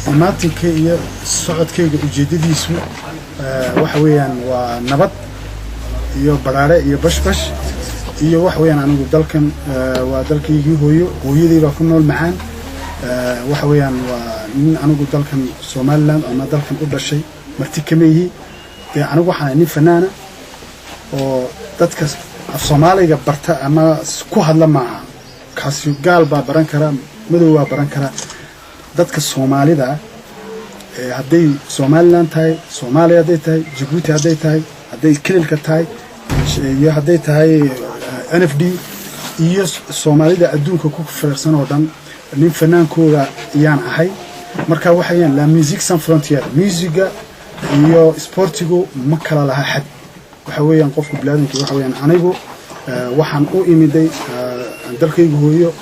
Imaatinka iyo socodkayga ujeeddadiisu waxa weeyaan waa nabad iyo baraare iyo bashbash iyo waxa weeyaan anigu dalkan waa dalkaygii hooyo, hooyadii baa ku nool macaan. Waxa weeyaan waa nin anigu dalkan Somaliland ama dalkan u dhashay, marti kama yihi. Dee anigu waxaan ahay nin fanaana oo dadka af Soomaaliga barta ama ku hadla maaha. Kaasi gaal baa baran kara, madow baa baran kara. Dadka Soomaalida hadday Somaliland tahay, Soomaaliya hadday tahay, Jabuuti hadday tahay, hadday Kililka tahay iyo hadday tahay NFD iyo Soomaalida adduunka ku firiqsan oo dhan, nin fanaankooda ayaan ahay. Marka waxayaan la musique sans frontière, musiga iyo sportigu ma kala laha xad. Waxa weeyaan qofku biniaadamkii, waxa weeyaan anigu waxaan u imiday dalkayga hooyo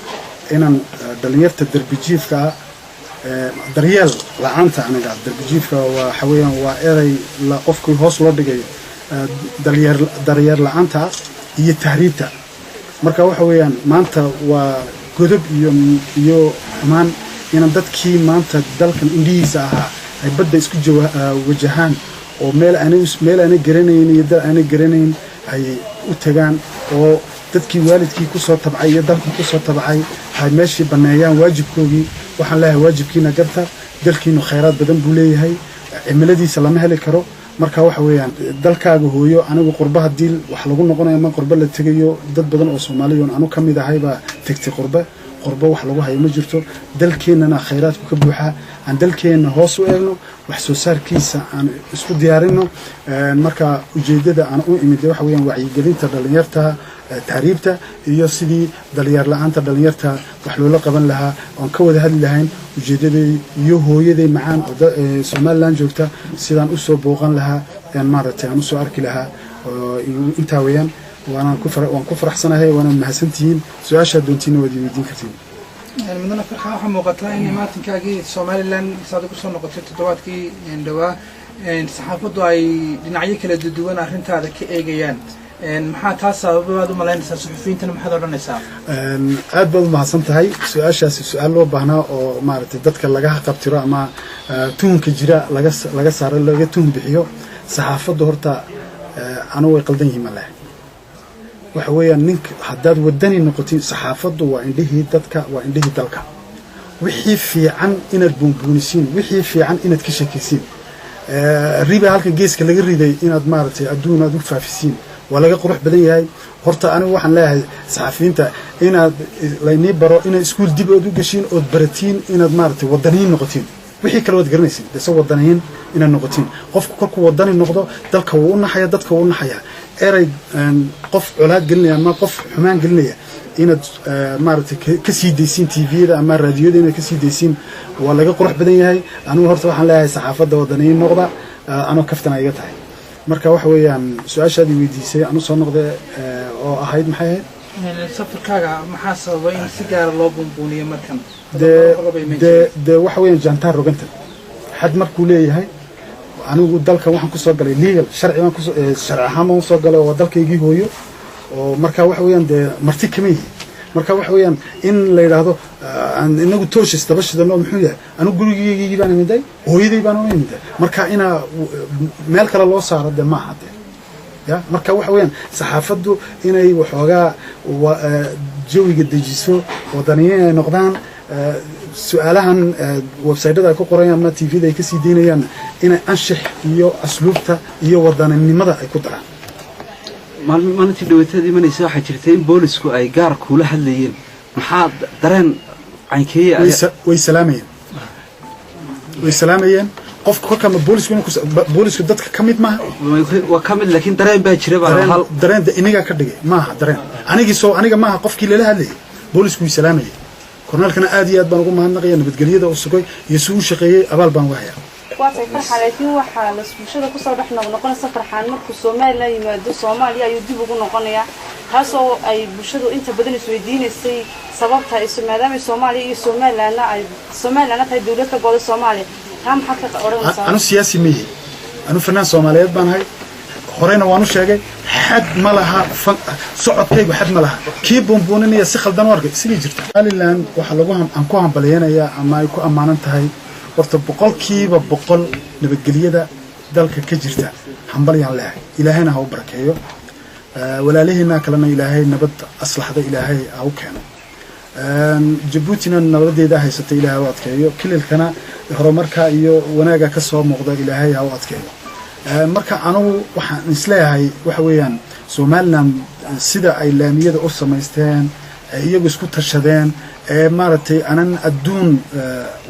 inaan dhalinyarta darbijiifka ah, daryeel la-aanta. Aniga darbijiifka waxa weeyaan waa erey qofkii hoos loo dhigayo, daryeel la-aanta iyo tahriibta. Marka waxa weeyaan maanta waa godob iyo xumaan inaan dadkii maanta dalkan indhihiisa ahaa ay badda isku wajahaan oo meel aanay garanayn iyo dal aanay garanayn ay u tagaan, oo dadkii waalidkii kusoo tabcay iyo dalkii kusoo tabcay ay meeshii banneeyaan waajibkoogii. Waxaan leeyahay, waajibkiina garta. Dalkiinu khayraad badan buu leeyahay, cimiladiisa lama heli karo. Marka waxa weeyaan dalkaaga hooyo, anigu qurba haddii wax lagu noqonayo ma qurba la tegayo. Dad badan oo Soomaaliyoon anu ka mid ahay baa tegtay qurbe. Qurbo wax lagu hayo ma jirto, dalkeennana khayraadku ka buuxaa. Aan dalkeenna hoos u eegno, wax soo saarkiisa aan isku diyaarino. Marka ujeeddada aan u imid waxa weeyaan wacyigelinta dhalinyarta tahriibta iyo sidii daryeel la-aanta dhalinyarta wax loola qaban lahaa oon ka wada hadli lahayn. Ujeedaday iyo hooyaday macaan oo Somaliland joogta sidaan usoo booqan lahaa, maaragtay, aan usoo arki lahaa, intaa weeyaan. Waan ku faraxsanahay, waana mahadsantihiin. Su-aashaa doontiina waad i weydiin kartiin. Mudane Farxaan, waxaa muuqataa in imatinkaagii Somaliland saad ugu soo noqotay toddobaadkii dhowaa, saxaafaddu ay dhinacyo kala duwan arrintaada ka eegayaan. Maxaa taas sababaad u malaynaysaa? Suxufiyiintana maxaad odhanaysaa? Aad baad umahadsan tahay. Su-aashaasi su-aal loo baahnaa oo maaragtay dadka laga qabtiro ama tuhunka jira laga saaro, laga tuhun bixiyo. Saxaafaddu horta anu way qaldan yihiin ma leh. Waxa weeyaan ninka haddaad wadani noqotiin, saxaafaddu waa indhihii dadka, waa indhihii dalka. Wixii fiican inaad buunbuunisiin, wixii fiican inaad ka sheekaysiin, riba halkan geeska laga riday inaad maaragtay adduun aad u faafisiin, waa laga qurux badan yahay. Horta anigu waxaan leeyahay saxafiyiinta inaad laynii baro, inaad iskuul dib ood u gashiin ood baratiin, inaad maaragtay wadaniyiin noqotiin. Wixii kale waad garanaysiin dese, wadaniyiin inaad noqotiin. Qofku kolkuu wadani noqdo, dalka wuu u naxaya, dadka wuu u naxaya. Erey qof colaad gelinaya ama qof xumaan gelinaya inaad maaragtay ka sii daysiin TV-yada ama raadiyada, inaad ka sii daysiin, waa laga qurux badan yahay. Anigu horta waxaan leeyahay saxaafadda, wadaniyiin noqda. Anoo kaftana iga tahay. Marka waxa weeyaan su-aashaadii weydiisay anu soo noqde oo ahayd, maxay ahayd? Safarkaaga maxaa sababay in si gaara loo buunbuuniyo markan? Dee waxa weeyaan jaantaar roganta xad markuu leeyahay. Anigu dalkan waxaan kusoo galay legal, sharci baan kusoo, sharci ahaan baan usoo galay oo waa dalkaygii hooyo. Oo marka waxa weeyaan dee marti kama yihi. Marka waxa weeyaan in la yidhaahdo aan inagu tooshis daba shidano, muxuu yahay? Anigu gurigeygii baan imiday, hooyaday baan u imiday. Marka inaa meel kale loo saaro dee maaha dee ya. Marka waxa weeyaan saxaafaddu inay waxoogaa jawiga dejiso, wadaniyiin ay noqdaan. Su-aalahan website-ada ay ku qorayaan ama TV-da ay kasii daynayaan, inay anshax iyo asluubta iyo wadaninimada ay ku daraan. Maalintii dhawaatada imanaysa waxaa jirtay in boolisku ay gaar kuula hadlayeen. Maxaa dareen caynkeeye? Way salaamayeen, way salaamayeen qofka kolka ma boolisku inuu boolisku dadka ka mid maaha? Waa ka mid, laakiin dareen baa jira baa hal Dareen de inigaa ka dhigay maaha. Dareen anigii soo aniga maaha qofkii lala hadlayay. Boolisku way salaamayay. Korneelkana aad iyo aad baan ugu mahadnaqaya nabadgelyada uu sugay iyo si uu shaqeeyey. Abaal baan uga hayaa. Waatay Farxaan, laakiin waxaa la bulshada kusoo dhex noqnoqonaysa, Farxaan markuu Somaliland yimaado Soomaaliya ayuu dib ugu noqonayaa, taasoo ay bulshadu inta badan isweydiinaysay sababta maadaama Soomaaliya iyo Somalilandna ay Somalilandna tahay dawlad ka go'day Soomaaliya. Taa maxaad ka odhanaysaa? Anu siyaasi mihi, anu fanaan Soomaaliyeed baan ahay. Horeyna waan u sheegay, xad ma laha socodkaygu, xad ma laha. Kii buunbuuninaya si khaldan u arkay sidii jirta, Somaliland waxaa lagu aan ku hambalyeynayaa ama ay ku ammaanan tahay Horta 100% nabadgelyada dalka ka jirta hambalyaan leehay, Ilaahayna ha u barakeeyo. Walaalihiina kalena Ilaahay nabad aslaxda Ilaahay ha u keeno. Jabuutina nabadeeda haysata Ilaahay ha u adkeeyo. Kililkana horumarka iyo wanaaga ka soo muuqda Ilaahay ha u adkeeyo. Marka anugu waxaan isleeyahay waxa weeyaan Somaliland sida ay laamiyada u samaysteen, iyagu isku tashadeen, ee maaragtay anan adduun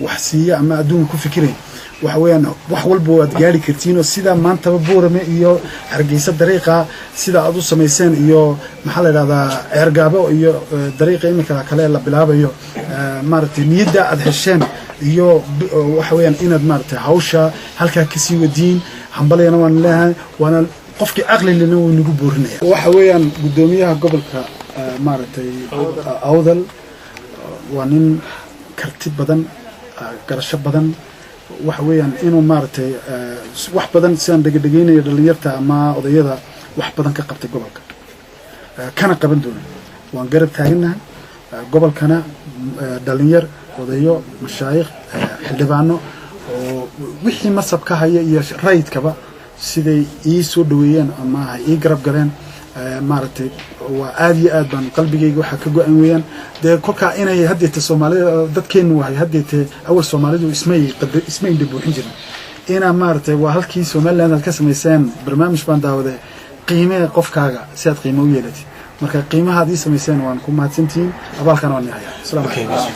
wax siiya ama adduun ku fikirayn, waxa weeyaan wax walba waad gaari kartiin. Oo sida maantaba Boorame iyo Hargeysa dariiqa sida aad u samayseen iyo maxaa la yidhahdaa Ceergaabo iyo dariiqa iminka kale la bilaabayo, maaragtay niyadda aad hesheen iyo waxa weeyaan inaad maaragtay hawsha halkaa kasii wadiin, hambalyana waan leeyahay, waana qofkii caqlilina wuu nagu boorinaya. Waxa weeyaan guddoomiyaha gobolka maaragtay Awdal waa nin karti badan, garasho badan. Waxa weeyaan inuu maaragtay wax badan sidaan dhegadhegeynayo dhalinyarta ama odayada wax badan ka qabtay gobolka, kana qaban doona. Waan garab taagannahay gobolkana, dhalinyar, odayo, mashaayikh, xildhibaano oo wixii masab ka haya iyo rayidkaba siday ii soo dhaweeyeen ama ay ii garab galeen, maaragtay waa aad iyo aad baan qalbigayga waxaa ka go-an weeyaan dee kolkaa inay haddeete Soomaalida dadkeennu wahay haddeete awal Soomaalidu ismay indha buuxin jirin inaa maaragtay waa halkii Somaliland aad ka samayseen barnaamij baan daawaday, qiimee qofkaaga si aad qiimo u yeelatid. Marka qiimaha aad ii samayseen waan ku mahadsantihiin, abaalkana waan hayaa. Asalaamu calaykum.